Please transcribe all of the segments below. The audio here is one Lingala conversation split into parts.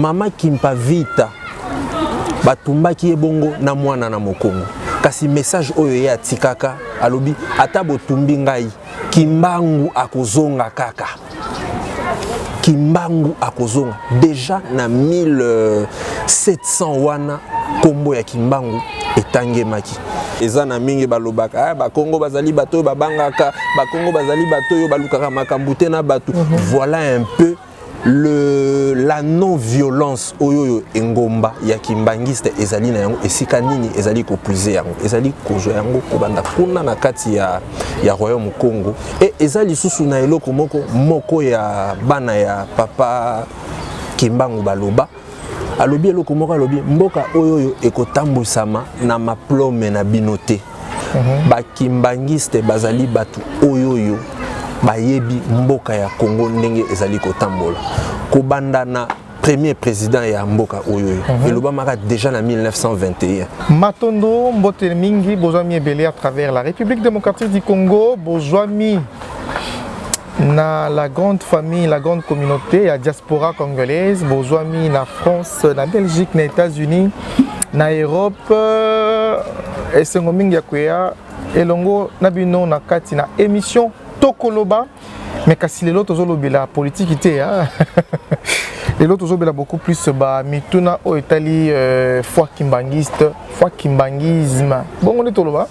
Mama Kimpa Vita batumbaki ye bongo na mwana na mokongo, kasi message oyo ye atikaka alobi ata botumbi ngai Kimbangu akozonga kaka. Kimbangu akozonga deja na 1700 wana kombo ya Kimbangu etangemaki. Eza na mingi balobaka ah, bakongo bazali bato oyo babangaka, bakongo bazali bato oyo balukaka makambo te na bato. Voilà un peu la non-violence oyo oyo engomba ya kimbangiste ezali na yango, esika nini ezali kopuiser yango, ezali kozwa yango kobanda kuna na kati ya royaume Congo. E eza lisusu na eloko moko moko ya bana ya papa Kimbangu baloba, alobi eloko moko, alobi mboka oyo oyo ekotambwisama na maplome na bino te. Bakimbangiste bazali bato oyo oyo bayebi mboka ya Congo ndenge ezali kotambola kobanda na premier président ya mboka oyo oyo elobamaka déjà na 1921. Matondo, mbote mingi, bozwami ebele à travers la République démocratique du Congo, bozwami na la grande famille, la grande communauté ya diaspora congolaise, bozwami na France, na Belgique, na États-Unis, na Europe. Esengo mingi ya koya elongo na bino na kati na émission Tokoloba. Mais kasi lelo tozolobela politique te, hein? Lelo tozobela beaucoup plus ba mituna oyo etali foi kimbangiste, foi kimbangisme. Bongo nde toloba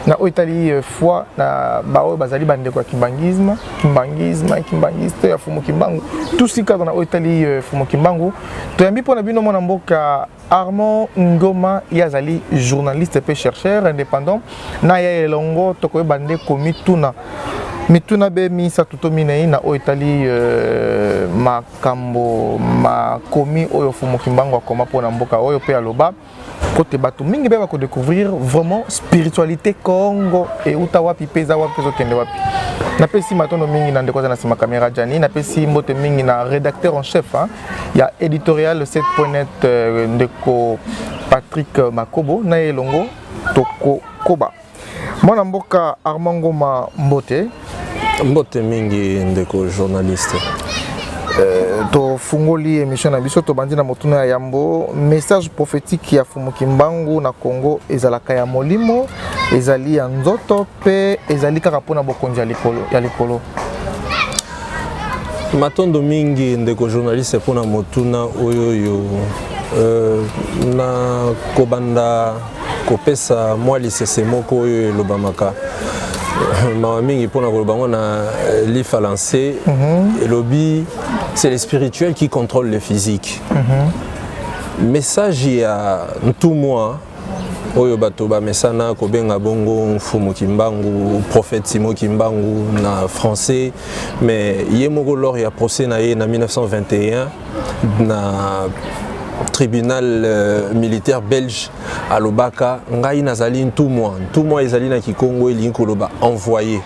na oyo etali foi na baoyo bazali bandeko ya kimbangisme, kimbangisme, kimbangiste ya Fumu Kimbangu. Tusika na oyo etali Fumu Kimbangu, toyambi mpona bino mwana mboka Armand Ngoma. Ye azali journaliste mpe chercheur indépendant. Na ye elongo tokoyeba nde komituna mituna be misato to minei na oyo etali makambo makomi oyo Fumu Kimbangu akoma mpona mboka oyo, mpe aloba kote bato mingi mpe bakodécouvrir vraiment spiritualité Congo euta wapi mpe eza wapi mpe ezokende wapi. Napesi matondo mingi na ndeko aza na nsima caméra, Jani. Napesi mbote mingi na rédacteur en chef, hein, ya éditorial 7.net, ndeko Patrick Makobo. Na ye elongo tokokoba. Mwana mboka Armand Ngoma, mbote. Mbote mingi, ndeko journaliste. Tofungoli émission na biso, tobandi na motuna ya yambo: message prophétique ya Fumu Kimbangu na Congo ezalaka ya molimo, ezali ya nzoto, mpe ezali kaka mpona bokonzi ya likolo, ya likolo? Matondo mingi, ndeko journaliste, mpona motuna oyo oyo. Na kobanda kopesa mwa lisese moko oyo elobamaka, mawa mingi mpona koloba yango na lifalanse. Elobi: c'est le spirituel qui contrôle le physique. Message ya ntumwa oyo bato bamesana kobenga bongo Mfumu Kimbangu, prophète Simon Kimbangu na français, mais ye moko lors ya procès na ye na 1921 na tribunal militaire belge, alobaka: ngai nazali ntumwa. Ntumwa ezali na kikongo elingi koloba envoyé.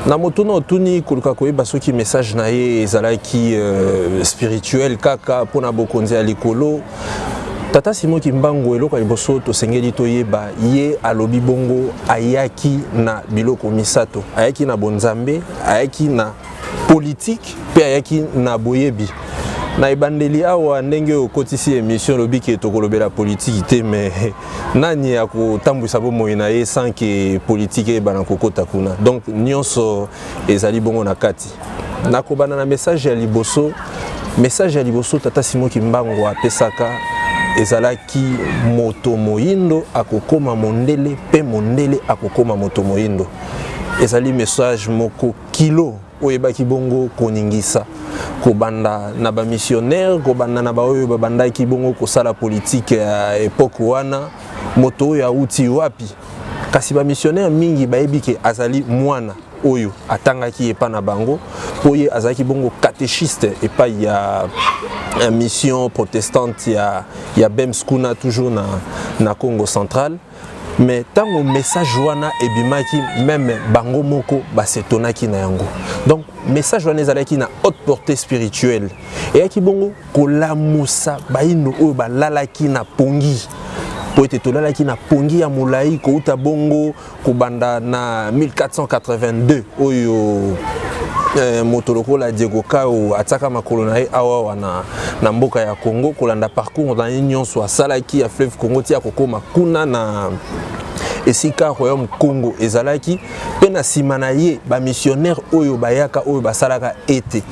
Na motuna otuni, koluka koyeba soki message na ye ezalaki spirituel kaka mpona bokonzi ya likolo, tata Simon Kimbangu, eloko ya liboso tosengeli toyeba, ye alobi bongo ayaki na biloko misato: ayaki na bonzambe, ayaki na politike, mpe ayaki na boyebi. Na ebandeli awa, ndenge oyo okotisi émission, olobi ke tokolobela politike te, mais nani akotambwisa bomoi na ye sans ke politike eyebana kokota kuna? Donc nyonso ezali bongo na kati. Nakobanda na message ya liboso. Message ya liboso tata Simon Kimbangu apesaka ezalaki: moto moyindo akokoma mondele, mpe mondele akokoma moto moyindo. Ezali message moko kilo. Oyo eyebaki bongo koningisa, kobanda na bamissionnaire, kobanda na baoyo babandaki bongo kosala politike ya époque wana, moto oyo awuti wapi? Kasi bamissionnaire mingi bayebi ke azali mwana oyo atangaki epai na bango, mpo ye azalaki bongo catéchiste epai ya mission protestante ya Bems kuna, toujours na Congo Central. Mais ntango message wana ebimaki, même bango moko basetonaki na yango. Donc message wana ezalaki na haute portée spirituelle, eyaki bongo kolamusa bayindo oyo balalaki na pongi, po ete tolalaki na pongi ya molai kouta bongo kobanda na 1482 oyo moto lokola Diego Cao atiaka makolo na ye awa na mboka ya Congo. Kolanda parcours na ye nyonso asalaki ya fleuve Congo ti akokóma kuna na esika royaume Congo ezalaki, mpe na nsima na ye bamissionnaire oyo bayaka, oyo basalaka ete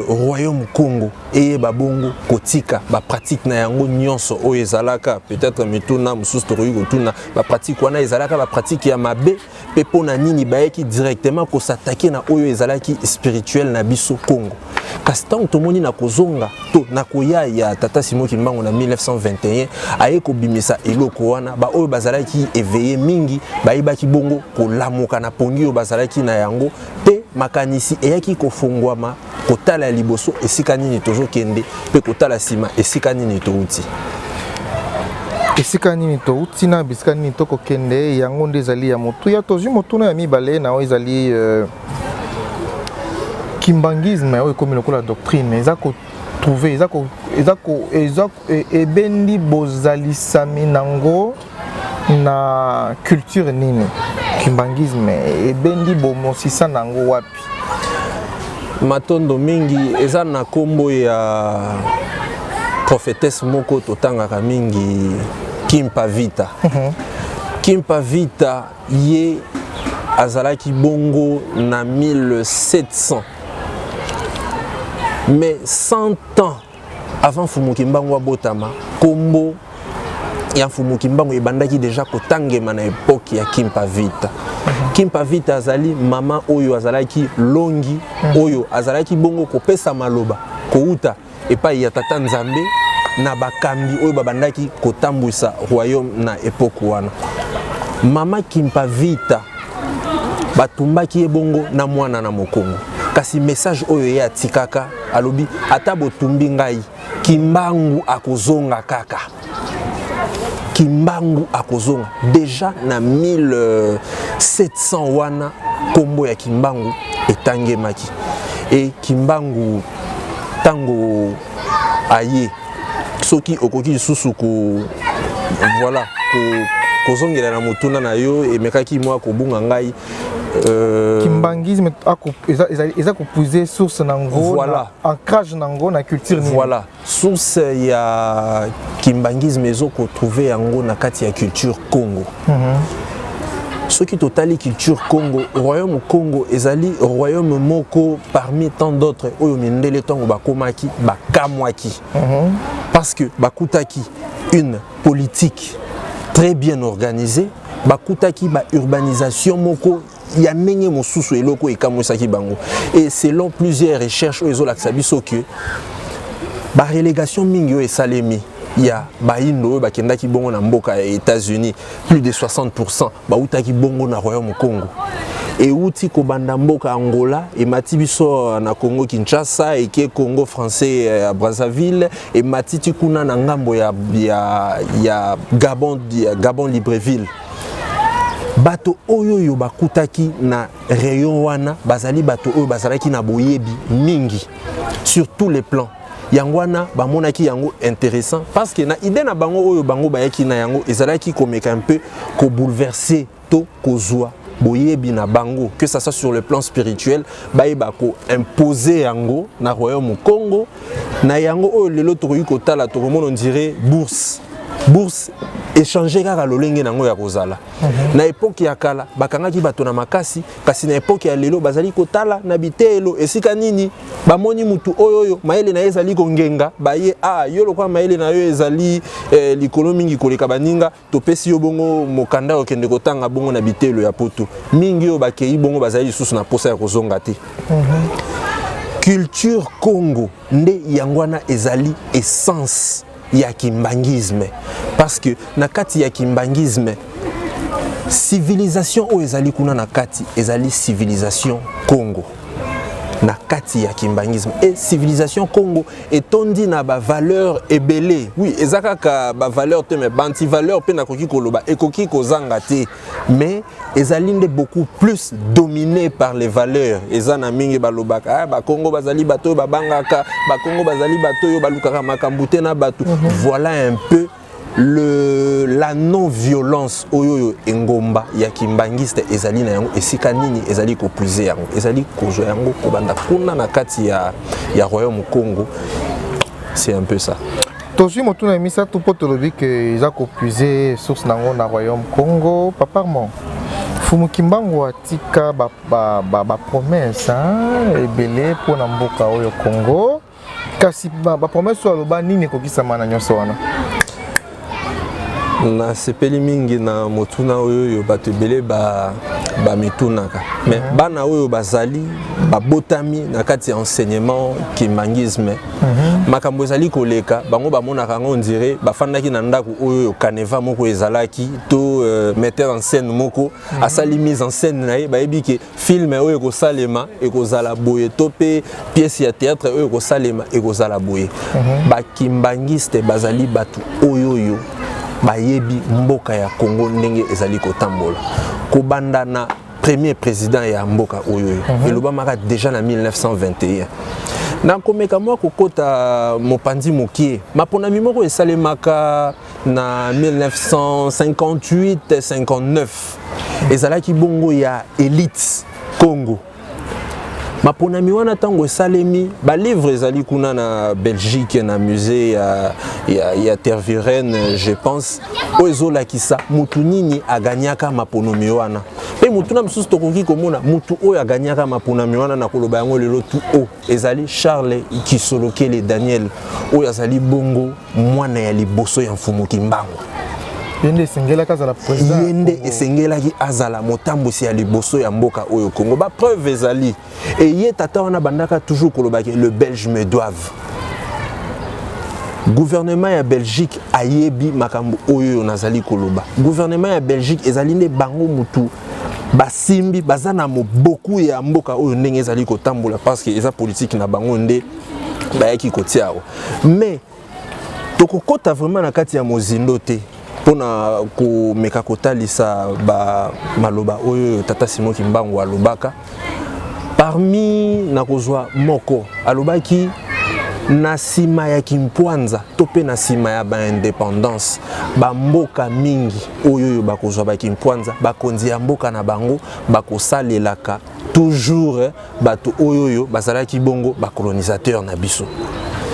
royaume Congo eyeba bongo kotika bapratique na yango nyonso oyo ezalaka. Peut-être mituna mosusu tokoki kotuna: bapratique wana ezalaka bapratique ya mabe, mpe mpo na nini bayaki directement kos'attaquer na oyo ezalaki spirituel na biso Congo? Kasi ntango tomoni na kozonga to na koya ya tata Simon Kimbangu na 1921, aye kobimisa eloko wana, baoyo bazalaki éveillé mingi bayebaki bongo kolamuka na pongi oyo bazalaki na yango, mpe makanisi eyaki kofungwama, kotala ya liboso esika nini tozokende, mpe kotala nsima esika nini touti. Esika nini touti na bisika nini tokokende, yango nde ezali ya motuya. Tozwi motuna ya mibale na oyo ezali kimbanguisme oyo ekomi lokola doctrine, eza kotrouver eza ebendi bozalisami nango na culture nini? Kimbanguisme ebendi bomosisa nango wapi? Matondo mingi. Eza na nkombo ya prophétesse moko totangaka mingi, Kimpa Vita. Kimpa Vita, ye azalaki bongo na 1700, mais 100 ans avant Mfumu Kimbangu abotama. Nkombo ya Mfumu Kimbangu ebandaki déjà kotangema na époque ya Kimpa Vita. Kimpa Vita azali mama oyo azalaki longi, oyo azalaki bongo kopesa maloba kouta epai ya tata Nzambe na bakambi oyo babandaki kotambwisa royaume na époque wana. Mama Kimpa Vita, batumbaki ye bongo na mwana na mokongo, kasi message oyo ye atikaka, alobi: "Ata botumbi ngai, Kimbangu akozonga kaka, Kimbangu akozonga." Déjà na 1700 wana nkombo ya Kimbangu etangemaki. E Kimbangu, ntango aye, soki okoki lisusu ko voilà kozongela na motuna na yo, emekaki mwa kobunga ngai. Kimbanguisme eza kopuiser source nango, na ancrage nango na culture nini? Voilà, source ya kimbanguisme ezokotrouver yango na kati ya culture Congo. Soki totali culture Congo, royaume Congo ezali royaume moko parmi tant d'autres oyo mindele ntango bakomaki bakamwaki, parce que bakutaki une politique très bien organisée, bakutaki baurbanisation moko ya ndenge mosusu, eloko ekamwisaki bango. Et selon plusieurs recherches oyo ezolakisa biso ke barélégation mingi oyo esalemi ya bayindo oyo bakendaki bongo na mboka ya États-Unis, plus de 60 bautaki bongo na royaume Congo. Euti kobanda mboka Angola, emati biso na Congo Kinshasa, eke Congo français ya Brazzaville, emati ti kuna na ngambo ya Gabon, ya Gabon Libreville. Bato oyo bakutaki na rayon wana bazali bato oyo bazalaki na boyebi mingi sur tous les plans. Yango wana bamonaki yango intéressant, parce que na idée na bango oyo bango bayaki na yango ezalaki komeka un peu kobouleverser to kozwa boyebi na bango, que ça soit sur le plan spirituel, bayeba koimposer yango na royaume Congo. Na yango oyo lelo tokoki kotala, tokomona on dirait bourse. Bourse Echanger kaka lolenge nango ya kozala. Na époque ya kala, bakangaki bato na makasi, kasi na époque ya lelo bazali kotala na biteyelo esika nini bamoni mutu oyo oyo mayele na ye ezali kongenga, baye a yo lokola mayele na yo ezali likolo mingi koleka baninga, topesi yo bongo mokanda, okende kotanga bongo na biteyelo ya Poto. Mingi oyo bakei bongo bazali lisusu na posa ya kozonga te. Culture Congo nde yango wana ezali essence ya kimbanguisme, parce que na kati ya kimbanguisme, civilisation oyo ezali kuna na kati ezali civilisation Congo. Na kati ya kimbanguisme e civilisation Congo etondi na bavaleur ebele. Oui, eza kaka bavaleur te, mais baantivaleur mpe nakoki koloba ekoki kozanga te, mais ezali nde beaucoup plus dominé par les valeurs. Eza na mingi balobaka, ah, Bakongo bazali bato oyo babangaka, Bakongo bazali bato oyo balukaka makambo te na bato. Voilà un peu la non-violence oyo oyo engomba ya kimbangiste ezali na yango. Esika nini ezali kopuiser yango? Ezali kozwa yango kobanda kuna na kati ya royaume Congo. C'est un peu ça. Tozwi motuna ya misato mpo tolobi ke eza kopuiser source nango na royaume Congo. Papa Armand, Fumu Kimbangu atika bapromesse ba, ba ebele mpona mboka oyo Congo, kasi bapromesse oyo aloba, nini ekokisama na nyonso wana? Nasepeli mingi na motuna oyo oyo bato ebele bamitunaka, mais bana oyo bazali babotami na kati ya enseignement kimbanguisme, makambo ezali koleka bango bamonaka yango on dirait bafandaki na ndako oyo oyo canevas moko ezalaki to metteur en scène moko asali mise en scène na ye, bayebi ke film oyo ekosalema ekozala boye, to mpe pièce ya théâtre oyo ekosalema ekozala boye. Bakimbangiste bazali bato oyo oyo bayebi mboka ya Congo ndenge ezali kotambola kobanda na premier président ya mboka oyo oyo elobamaka déjà na 1921. Nakomeka mwa kokota mopanzi mokie. Maponami moko esalemaka na 1958 59, ezalaki bongo ya élite Congo. Maponami wana, ntango esalemi, balivre ezali kuna na Belgique, na musée ya Tervuren, je pense, oyo ezolakisa mutu nini aganyaka maponomi wana. Mpe mutuna mosusu tokoki komona mutu oyo aganyaka maponami wana, na koloba yango lelo tu o ezali Charles Kisolokele Daniel, oyo azali bongo mwana ya liboso ya Mfumu Kimbangu. Ye nde esengelaki azala président. Ye nde esengelaki azala motambwisi ya liboso ya mboka oyo Congo. Bapreuve ezali eye, tata wana bandaka toujours kolobaki: "Le Belge me doivent." Gouvernement ya Belgique ayebi makambo oyo nazali koloba. Gouvernement ya Belgique ezali nde bango mutu basimbi, baza na moboku ya mboka oyo ndenge ezali kotambola, parce que eza politique na bango nde bayaki kotia awa. Mais tokokɔta vraiment na kati ya mozindo te mpona komeka kotalisa maloba oyo tata Simon Kimbangu alobaka. Parmi nakozwa moko, alobaki na nsima ya kimpwanza to mpe na nsima ya baindépendance, bamboka mingi oyo oyo bakozwa bakimpwanza, bakonzi ya mboka na bango bakosalelaka toujours bato oyo oyo bazalaki bongo bacolonisateur na biso.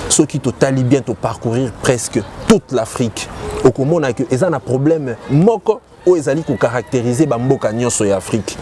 Soki totali bien, toparcourir presque toute l'Afrique, okomona ke eza na problème moko oyo ezali kocaractériser bamboka nyonso ya Afrique.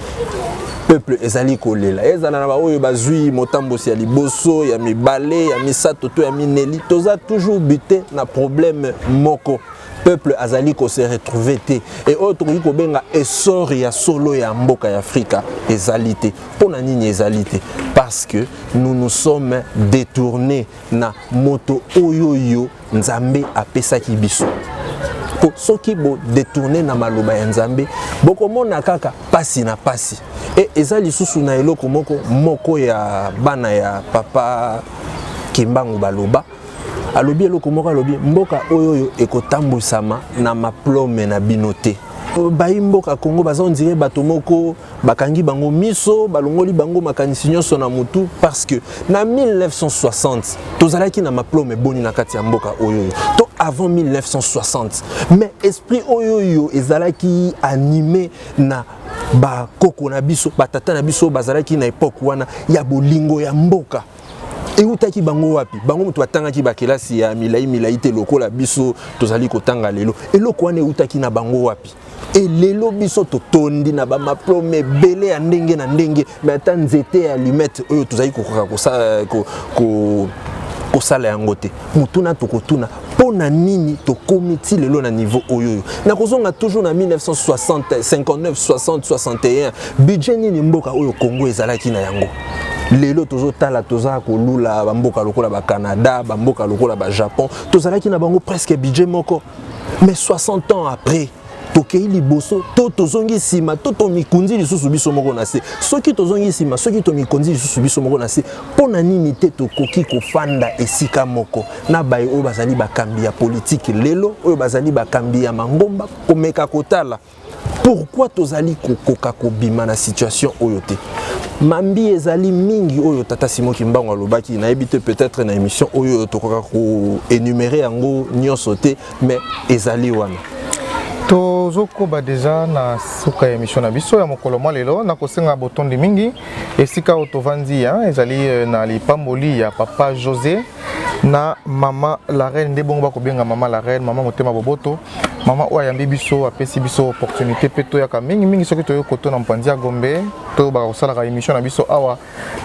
Peuple ezali kolela, ezala na baoyo bazwi motambosi ya liboso, ya mibale, ya misato to ya mineli, toza toujours buté na problème moko: peuple azali kose retrouver te. E oyo tokoki kobenga essor ya solo ya mboka ya Afrika ezali te. Mpo na nini ezali te? Parce que nous nous sommes détournés na moto oyo oyo Nzambe apesaki biso. Po soki bodétourner na maloba ya Nzambe, bokomona kaka pasi na pasi. E eza lisusu na eloko moko moko ya bana ya papa Kimbangu baloba, alobi eloko moko, alobi mboka oyo oyo ekotambwisama na maplome na bino te. Bayi mboka Congo baza on dirait bato moko bakangi bango miso, balongoli bango makanisi nyonso na mutu, parce que na 1960 tozalaki na maplome boni na kati ya mboka oyo oyo to avant 1960? Mais esprit oyo oyo ezalaki animé na bakoko na biso, batata na biso bazalaki na époque wana ya bolingo ya mboka. Eutaki bango wapi? Bango moto batangaki bakelasi ya milai milai te lokola biso tozali kotanga lelo. Eloko wana eutaki na bango wapi? E lelo biso totondi na bamaplome ebele ya ndenge na ndenge, me ata nzete ya allumette oyo tozali kokoka kosala kosala yango te. Motuna tokotuna, mpo na nini tokomi ti lelo na niveau oyo? Oyo nakozonga toujours na 1960, 59, 60, 61, budget nini mboka oyo Congo ezalaki na yango? Lelo tozotala, toza kolula bamboka lokola baCanada, bamboka lokola baJapon, tozalaki na bango presque budget moko. Mais 60 ans après, tokei liboso to tozongi nsima to tomikundi lisusu biso moko na se? Soki tozongi nsima, soki tomikundi lisusu biso moko na se, mpo na nini te tokoki kofanda esika moko na baye oyo bazali bakambi ya politike lelo, oyo bazali bakambi ya mangomba, komeka kotala pourquoi tozali kokoka kobima na situation oyo te? Mambi ezali mingi oyo tata Simon Kimbangu alobaki. Nayebi te, peut-être na émission oyo tokoka koénumérer yango nyonso te, mais ezali wana. Tozokoba deja na suka ya émission na biso ya mokolo mwa lelo. Nakosenga botondi mingi. Esika oyo tovandi ezali na lipamboli ya papa José na mama la reine, nde bongo bakobenga mama la reine, mama motema boboto, mama oyo ayambi biso, apesi biso opportunité mpe toyaka mingimingi. Soki toyoki koto na mopanzi ya Gombe, toyobaka kosalaka émission na biso awa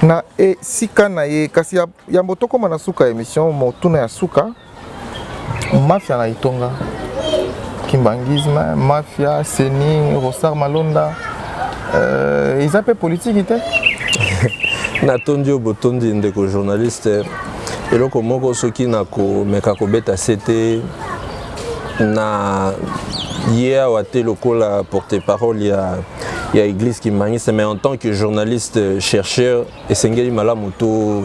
na esika na ye. Kasi yambo tokóma na suka ya émission, motuna ya suka: mafia na etonga kimbanguisme, mafia CENI, Ronsard Malonda, eza mpe politiki te? Natondi oyo botondi, ndeko journaliste. Eloko moko soki nakomeka kobeta se te na ye awa te lokola porte-parole ya église kimbanguiste, mais en tant que journaliste chercheur, esengeli malamu to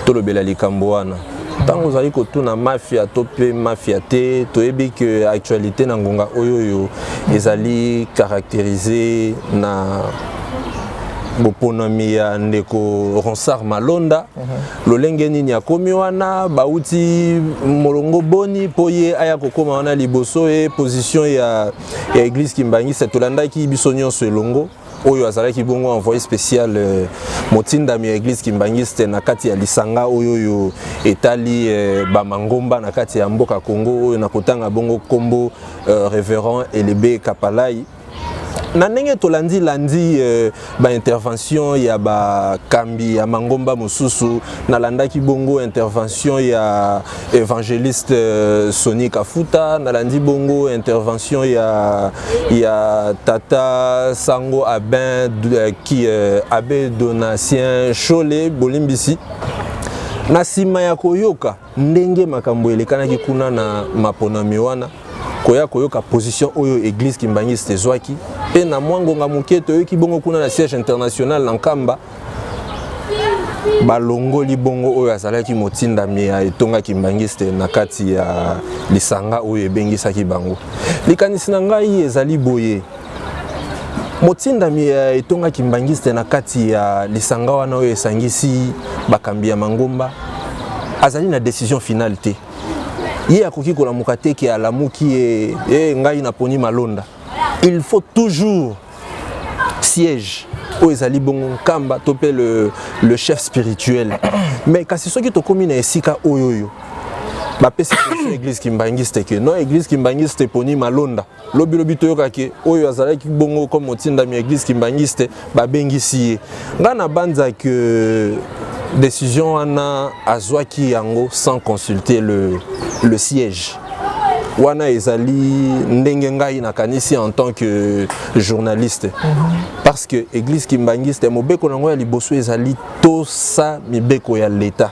tolobela likambo wana. Ntango ozali kotuna mafia to mpe mafia te, toyebi ke actualité na ngonga oyo oyo ezali caractérisé na boponami ya ndeko Ronsard Malonda. Lolenge nini akomi wana? Bauti molongo boni mpo ye aya kokóma wana liboso? Ye position ya église kimbanguiste, tolandaki biso nyonso elongo oyo azalaki bongo envoyé spécial, motindami ya église kimbanguiste na kati ya lisanga oyo oyo etali bamangomba na kati ya mboka Congo, oyo na kotanga bongo nkombo révérend Elebe Kapalai. Na ndenge tolandi landi baintervention ya bakambi ya mangomba mosusu, nalandaki bongo intervention ya évangéliste Soni Kafuta, nalandi bongo intervention ya tata Sango Abin ki abbé Donatien Chole, bolimbisi. Na nsima ya koyoka ndenge makambo elekanaki kuna na maponami wana, koya koyoka position oyo église kimbanguiste ezwaki, mpe na mwa ngonga moke toyoki bongo kuna na siège international na Nkamba, balongoli bongo oyo azalaki motindami ya etonga kimbanguiste na kati ya lisanga oyo ebengisaki bango. Likanisi na ngai ezali boye: motindami ya etonga kimbanguiste na kati ya lisanga wana oyo esangisi bakambi ya mangomba azali na décision finale te. Ye akoki kolamuka te ke alamuki ye e ngai naponi Malonda. Il faut toujours siège oyo ezali bongo Nkamba to mpe le chef spirituel. Mais kasi soki tokómi na esika oyo oyo bapesi position église kimbanguiste ke non, église kimbanguiste eponi Malonda, lobilobi toyokaki oyo azalaki bongo comme motindami ya église kimbanguiste, babengisi ye. Ngai nabanza ke décision wana azwaki yango sans consulter le siège. Wana ezali ndenge ngai nakanisi en tant que journaliste, parce que église kimbanguiste, mobeko nango ya liboso ezali tosa mibeko ya leta.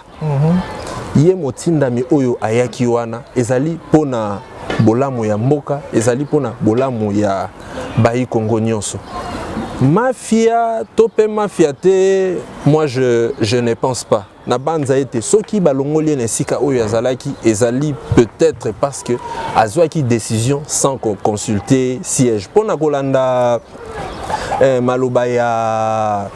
Ye motindami oyo ayaki wana ezali mpona bolamu ya mboka, ezali mpona bolamu ya bayi Kongo nyonso. Mafia to mpe mafia te, moi je ne pense pas. Nabanza ete soki balongoli ye na esika oyo azalaki, ezali peut-être parce que azwaki décision sans consulter siège. Mpona kolanda maloba ya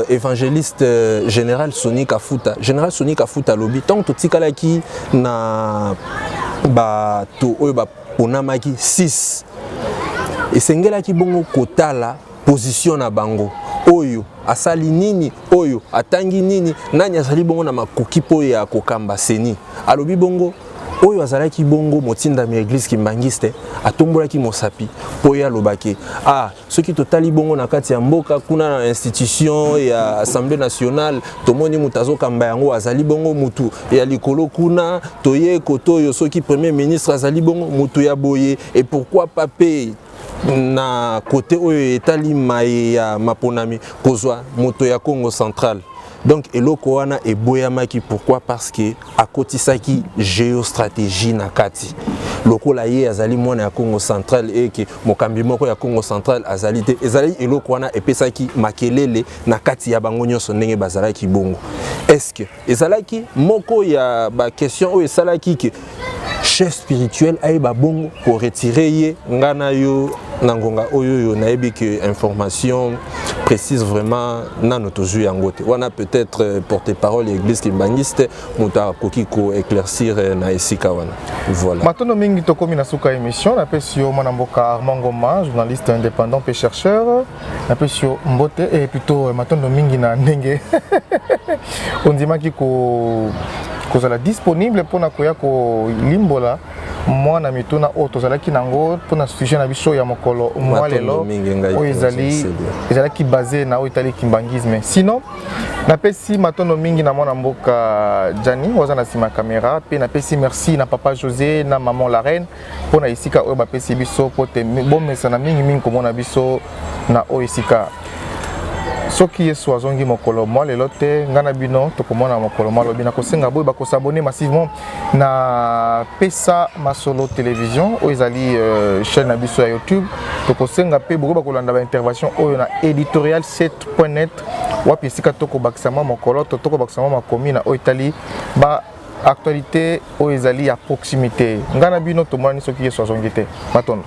évangéliste général Soni Kafuta, général Soni Kafuta alobi ntango totikalaki na bato oyo baponamaki 6, esengelaki bongo kotala position na bango. Oyo asali nini? Oyo atangi nini? Nani azali bongo na makoki mpo ya kokamba CENI? Alobi bongo oyo azalaki bongo motindami ya église kimbanguiste atombolaki mosapi mpo ye alobaki: ah, soki totali bongo na kati ya mboka kuna, na institution ya Assemblée nationale, tomoni moto azokamba yango azali bongo mutu ya likolo kuna. Toye kote oyo, soki premier ministre azali bongo mutu ya boye, et pourquoi pas mpe na kote oyo etali maye ya maponami, kozwa moto ya Congo Central? Donc eloko wana eboyamaki. Pourquoi? Parce que akotisaki géostratégie na kati. Lokola ye azali mwana ya Congo Central, eke mokambi moko ya Congo Central azali te, ezali eloko wana epesaki makelele na kati ya bango nyonso ndenge bazalaki bongo. Est-ce que ezalaki moko ya baquestion oyo esalaki ke chef spirituel ayeba bongo koretirer ye? Nga na yo na ngonga oyo nayebi ke information précise vraiment nano tozwi yango te. Wana peut-être porte-parole ya église kimbanguiste moto akoki koéclaircir na esika wana. Voilà. Matondo mingi. Tokomi na suka émission. Napesi yo, mwana mboka Armand Ngoma, journaliste indépendant mpe chercheur, napesi yo mbote et plutôt matondo mingi na ndenge ondimaki kozala disponible mpona koya kolimbola mwana mituna oyo tozalaki nango mpona sujet na biso ya mokolo mwa lelo, oyo ezali ezalaki basé na oyo etali kimbanguisme. Sinon napesi matondo mingi na mwana mboka Jani oyo aza na nsima ya caméra, mpe napesi merci na papa José na maman la reine mpona esika oyo bapesi biso po te bomesana mingimingi komona biso na oyo esika. Soki Yesu azongi mokolo mwa lelo te, ngai na bino tokomona mokolo mwa lobi. Nakosenga boye bakos'abonner massivement na Pesa Masolo Télévision oyo ezali chaîne na biso ya YouTube. Tokosenga mpe bokoki bakolanda baintervention oyo na editorial 7.net, wapi esika tokobakisa mwa mokolo to tokobakisa mwa makomi na oyo etali ba actualité oyo ezali ya proximité. Ngai na bino tomonani soki Yesu azongi te. Matondo.